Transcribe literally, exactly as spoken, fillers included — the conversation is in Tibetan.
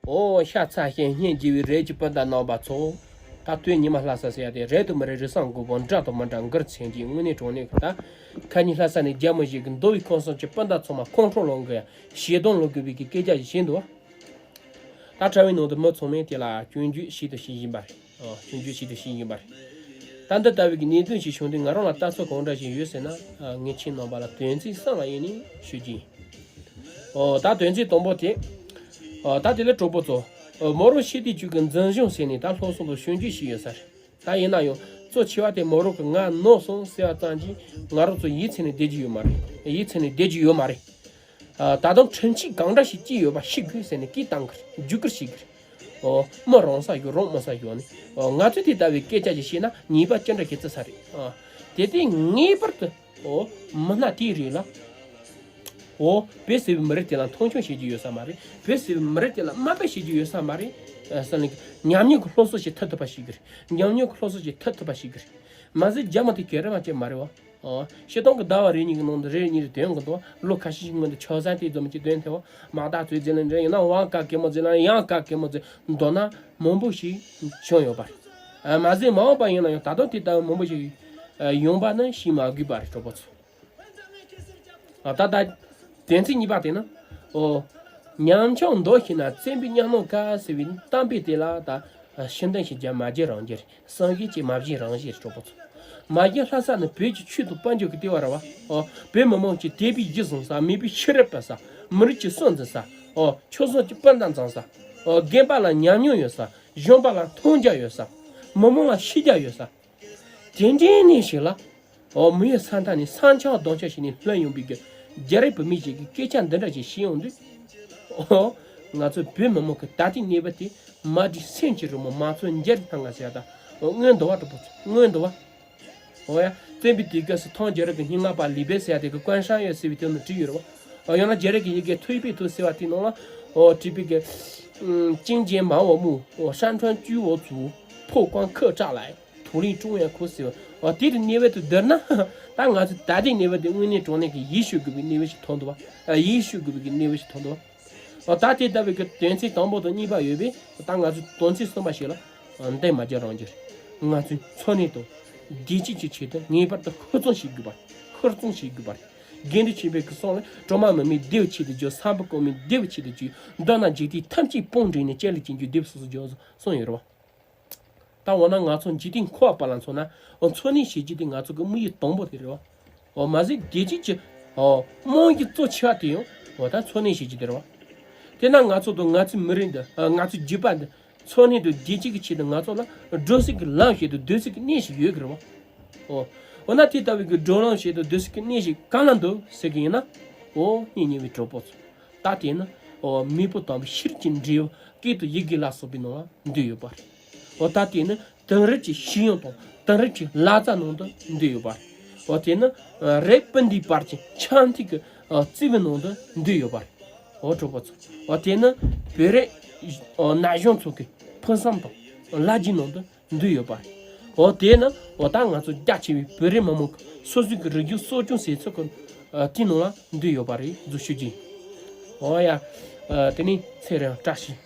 ཨོ་ཤ་ཚ་ཞེན་སྙིང་རྗེ་བའི་རིགས་ཀྱི་སྤུན་ཟླ་རྣམ་པ་ཚོ། ད་དོན་ཉི་མ་ལྷ་ས་ཟེར་ཡ་དེ་རེད་དུ་མི་རེད། རེད་བསམ་དགོས་པ་འདྲ་དང་མི་འདྲ་འགར་ཚན་གྱི་དངོས་གནས་དྲང་གནས་ཀྱི་ད། ཁ་ཉིན་ལྷ་ས་ནས་རྒྱ་མི་ཞིག་གི་མདོ་དབུས་ཁམས་གསུམ་གྱི་སྤུན་ཟླ་ཚང་མ་ཁོང་ཁྲོ་ལངས་གི་ཞེ་སྡང་ལངས་དགོས་པའི་གི་སྐད་ཆ་ཞིག་བཤད་འདུག་ད་དྲ་བའི་ནང་དུ་མི་ཚང་མས་དེ་ལ་སྐྱོན་བརྗོད་བྱེད་དུ་བྱེད་བཞིན་པ་རེད། ཨོ་སྐྱོན་བརྗོད་བྱེད་དུ་བྱེད་བཞིན་པ་རེད། ད་འདི་ལྟ་བུའི་གི་གནད་དོན་ཞིག་བྱུང་དུས་ང་རང་ལ་ལྟ་ཚུལ་གང་འདྲ་ཞིག་ཡོད་ཟེར་ན། ཨ་ངས་ཁྱེད་རྣམ་པ་ལ་དོན་ཚན་གསུམ་ལ་དབྱེ་ནས་ཞུ་རྒྱུ་ཡིན། ཨོ་ད་དོན་ཚན་དང་པོ་དེ། ཨོ་ད་དེ་ལས་གྲོགས་པོ་ཚོ། ཨོ་མོ་རང་ཤི་དུས་ཅུག་གི་འཛིན་སྐྱོང་ཟེར་ནས་ད་སློབ་གསོ་དང་སྐྱོན་བརྗོད་ཞིག་ཡོད་ས་རེད། ད་ཡིན་ན་ཡང་གཙོ་ཆེ་བ་དེ་མོ་རང་གི་ང་ནོར་སོང་ཟེར་བ་ཙམ་གྱིས་ང་རང་ཚོ་ཡིད་ཚིམ་ནས་བསྡད་རྒྱུ་ཡོད་མ་རེད། ཡིད་ཚིམ་ནས་བསྡད་རྒྱུ་ཡོད་མ་རེད། ཨ་ད་དུང་ཁྲིམས་གཅོད་གང་འདྲ་ཞིག་བྱས་ཡོད་པ་ཤེས་དགོས་ཟེར་ནས་སྐད་བཏང་གི་རེད། བརྒྱུད་སྐུར་བྱེད་ཀྱི་རེད། ཨོ་མི་རང་ས་ཡོད་རང་མི་ས་ཡོད་ནི། ཨོ་ང་ཚོས་དེ་ལྟ་བུའི་སྐད་ཆ་ཞིག་བཤད་ན་ཉེས་པ་ཅི་འདྲ་ཞིག་བརྩི་ས་རེད། ཨ་དེ་དེ་ངེས་པར་དུ་ཨོ་མི་སྣ་དེའི་རིགས་ལ། ཨོ་བོད་ཟེར་བའི་མི་རིགས་དེ་ལ་མཐོང་ཆུང་བྱེད་རྒྱུ་ཡོད་ས་མ་རེད། བོད་ཟེར་བའི་མི་རིགས་དེ་ལ་དམའ་འབེབས་བྱེད་རྒྱུ་ཡོད་ས་མ་རེད། ཨ་ཟེར་ནས་ཉམས་མྱོང་གི་སློབ་གསོ་ཞིག་ཐོབ་ཐུབ་པ་ཞིག་གི་རེད། ཉམས་མྱོང་གི་སློབ་གསོ་ཞིག་ཐོབ་ཐུབ་པ་ཞིག་གི་རེད། མ་ཟད་རྒྱ་མི་དེ་ག་རེ་བ་ཅན་མ་རེད་བ། ཨོ་སྤྱིར་བཏང་གི་ཟླ་བ་རེ་གཉིས་ཀྱི་ནང་དུ་རེ་གཉིས་རེ་ཐོན་གི་འདུག་ལོ་ཁ་ཤས་ཤིག་སྔོན་དུ་ཆོས་ཟན་དེ་ཙམ་གྱི་དོན་ཐེ་བ་མ་དག་ཚོད་འཛིན་ལ་འདྲ་ཡིན་ན་དབང་བཀའ་གད་མོ་འཛིན་ལ་ཡང་བཀའ་གད་མོ་འཛིན་མདོར་ན་མང་པོ་ཞིག་བྱུང་ཡོད་པ་རེད། ཨ་མ་ཟད་མ་འོངས་པ་ཡིན་ན་ཡང་ད་དུང་དེ་ལྟ་བུ་མང་པོ་ཞིག་ཨ་ཡོང་པ་ནི་ཤེས་མ་དགོས་པ་རེད། གྲོགས་པོ་ཚོ། ཨ་ད་ལྟ་དོན་ཚན་གཉིས་པ་དེ་ནི། ཨོ། ཉམ་ཆུང་མདོག་ཤེས་ན་བཙན་པོའི་ཉམས་སྣང་དཀར་ཟེར་བའི་གཏམ་དཔེ་དེ་ལ་ད་ཕྱིར་འདོན་ཞིག་རྒྱབ་མ་བརྗེད་རང་རྒྱལ་བསམ་ཤེས་ཀྱིས་མ་བརྗེད་རང་བཞིན་གྲོགས་པོ་ཚོ། མ་གཞི་ལྷ་ས་ནི་བོད་ཀྱི་ཆོས་དང་དཔལ་འབྱོར་གྱི་ལྟེ་བ་རེད་བ། ཨོ། བོད་མི་མང་གི་དད་པའི་གཞི་བཟུང་ས། མོས་པའི་ཤེས་རབ་སྤེལ་ས། མི་རིགས་ཀྱི་སྲོལ་འཛིན་ས། ཨོ། ཆོལ་གསུམ་གྱི་སྤུན་ཟླ་འཛིན་ས། ཨོ། རྒན་པ་ལ་ཉམས་མྱོང་ཡོད་ས། གཞོན་པ་ལ་མཐོང་རྒྱ་ཡོད་ས། མི་མང་ལ་ཤེས་རྒྱ་ཡོད་ས། དེ་འདྲའི་གནས་ཤིག་ལ། ཨོ་མི་ཡི་ས་མཐའ་ནས་ས་འཆམ་རྡོ་འཆམ་བྱས་ནས་ལྷོད་ཡོང་བའི་གི་རྒྱ་རིགས་བུད་མེད་ཅིག་གིས་སྐད་ཆ་འདི་འདྲ་ཞིག་བཤད་ཡོང་དུས། ཨོ་ང་ཚོ་བོད་མི་མང་གི་ད་ལྟའི་གནས་བབ་དེ་མ་འགྲིག་སེམས་ཀྱི་རི་མོ་མ་ཚོར་འཇར་ཐང་ང་ཟེར་ཡ་ད། ཨོ་སྔོན་འདུག་བ་གྲོགས་པོ་ཚོ། སྔོན་འདུག་བ། ཨོ་ཡ། བཙན་པོའི་དུས་སྐབས་སུ་ཐང་རྒྱལ་རབས་ཀྱི་སྙན་ངག་པ་ལི་པེ་ཟེར་ཡ་དེ་གི་ཀོན་ཧྲང་ཡོད་ཟེར་བའི་དོན་དུ་བྲིས་ཡོད་རེད་བ། ཨོ་ཡང་ན་རྒྱ་རིགས་ཀྱི་ཡི་གེ་ཐུའུ་པེ་ཐུའུ་ཟེར་བ་དེའི་ནང་ལ། ཨོ་བྲིས་པའི་གི། ཨུམ། 金钱满我目，我山川居我祖，破关克诈来，土令中原苦死。 ཨོ་དེ་རུ་གནས་བབ་དུ་བསྡུར་ན། ད་ང་ཚོ་ད་ལྟའི་གནས་བབ་དེ་དངོས་གནས་དྲང་གནས་ཀྱི་ཡིད་སྐྱོ་དགོས་པའི་གནས་བབ་ཞིག་ཐོན་འདུག་བ། ཨ་ཡིད་སྐྱོ་དགོས་པའི་གི་གནས་བབ་ཞིག་ཐོན་འདུག་བ། ཨོ་ད་དེ་ལྟ་བུའི་གི་དོན་ཚན་དང་པོ་དང་གཉིས་པ་ཡོད་པས་ད་ང་ཚོ་དོན་ཚན་གསུམ་པ་ཞིག་ལ། ཨ་འདི་མ་རྒྱག་རང་རྒྱུ་རེད། ང་ཚོའི་འཚོ་གནས་དང་། བདེ་སྐྱིད་ཀྱི་ཆེད་དུ་ངེས་པར་དུ་ཧུར་བརྩོན་བྱེད་དགོས་པ་རེད། ཧུར་བརྩོན་བྱེད་དགོས་པ་རེད། དགེ་འདུན་ཆོས་འཕེལ་གྱིས་གསུངས་ལ། གྲོག་མ་མི་མེད་བདེ་བའི་ཆེད་དུ་རྒྱུག་སམ་བྷོ་ཊ་གོང་མའི་བདེ་བའི་ཆེད་དུ་རྒྱུག་མདོར་ན་འཇིག་རྟེན་ཐམས་ཅད་དཔུང་བསྒྲིགས་ནས་སྤྱན་ལེགས་ཀྱི་འཇུག་བདེ་བའི་སོ་སོ་རྒྱུག་གསུངས་ཡོད་རེད་བ། ད་འོ་ན་ང་ཚོ་འཇིག་རྟེན་འཁོར་བ་པ་ལ་མཚོན་ན། འོ་འཚོ་གནས་བྱེད་རྒྱུ་དེ་ང་ཚོ་གི་དམིགས་ཡུལ་དང་པོ་དེ་རེད་བ། འོ་མ་ཟད་བདེ་སྐྱིད་ཀྱི། འོ་རྨང་གཞི་གཙོ་ཆེ་བ་དེ་ཡང་། འོ་ད་འཚོ་གནས་བྱེད་རྒྱུ་དེ་རེད་བ། དེས་ན་ང་ཚོ་དང་ང་ཚོའི་མི་རིགས་འདི། ང་ཚོའི་རྒྱུད་པ་འདི། འཚོ་གནས་དང་བདེ་སྐྱིད་ཀྱི་ཆེད་དུ་ང་ཚོ་ལ་འགྲོ་སའི་གི་ལམ་ཞིག་དང་སྡོད་སའི་གི་གནས་ཤིག་ཡོད་གི་རེད་བ། ཨོ། འོ་ན་དེ་ལྟ་བུའི་གི་འགྲོ་ལམ་ཞིག་དང་སྡོད་སའི་གི་གནས་ཤིག་གང་ལ་འདུག་ཟེར་གི་ཡིན་ན། ཨོ་སྙིང་ཉེ་བའི་གྲོགས་པོ་ཚོ། ད་དེ་ནི། ཨོ་མེས་པོ་དམ་པའི་ཤེས་རིག་གི་འབྲས་བུ་སྐད་དང་ཡི་གེ་ལ་སོགས་པའི་ནང་ལ་འདུས་ཡོད་པ་རེད། ཨོ་ད་དེ་ནི་དེང་རབས་ཀྱི་ཤེས་ཡོན་དང་དེང་རབས་ཀྱི་ལག་རྩལ་ནང་དུ་འདུས་ཡོད་པ་རེད། ཨོ་དེ་ནི། རིགས་སྤུན་ཟླའི་བར་གྱི་འཆམ་མཐུན་གྱི། ཨོ་རྩིས་པའི་ནང་དུ་འདུས་ཡོད་པ་རེད། ཨོ་གྲོགས་པོ་ཚོ། ཨོ་དེ་ནི་བོད་རིགས། ཨོ་ན་གཞོན་ཚོ་གི་ཕུགས་བསམ་དང་ལ་རྒྱའི་ནང་དུ་འདུས་ཡོད་པ་རེད། ཨོ་དེ་ནི་ཨོ་ད་ང་ཚོ་རྒྱ་ཆེ་བའི་བོད་རིགས་མི་མང་གི་སོ་སོའི་གི་རིག་རྒྱུ་གསོ་སྐྱོང་བྱེད་ཚུལ་གི་ཨ་དེའི་ནང་ལ་འདུས་ཡོད་པ་རེད་ཟེར་ཞུ་རྒྱུ་ཡིན། ཨོ་ཡ། ཨ་དེ་ནི་ཚེ་རིང་བཀྲ་ཤིས།